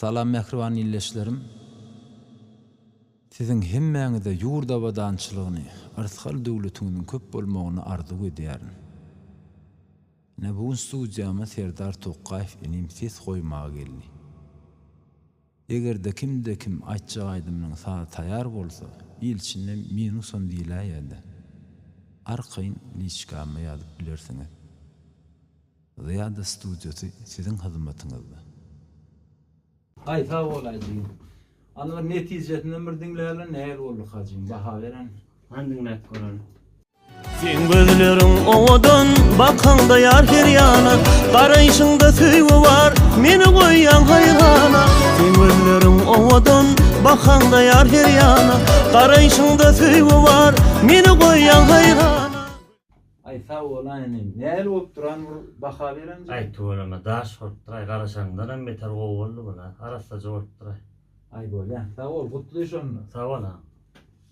Salam mähriban ildeşlerim! Siziň hemmäňize ýurt abadançylygyny, yrsgal döwletiňiziň köp bolmagyny arzuw edýärin. Ine bu gün studiýama Serdar Tokgaýew inim ses goýmaga geldi. Eger-de kimde-kim aýtjak aýdymynyň sazy taýar bolsa, il içinde minusam diýläýýä-dä. Arkaýyn liçkama ýazyp bilersiňiz. Zyýada studiýasy siziň hyzmatyňyzda. Aý sag bol aýjygym. Any bir netijesinem bir diňläli nähili bolduka jigim baha beren. Hany diňläp göreli. Seň gözleriň owadan, bakaňda ýar her ýana, Garaýşyňda söýgi bar, meni goýýaň haýrana. Seň gözleriň owadan, bakaňda ýar her ýana, Garaýşyňda söýgi bar, meni goýýaň haýrana. Aý sag bol aý inim. Nähili bolup duran bir baha beren jigim. Aý tüweleme daş bolupdyr aý garaşanymdanam beter gowy boldy bula arassaja bolupdyr aý. Aý bolýa. Sag bol Gutly şonda. Sag bol agam.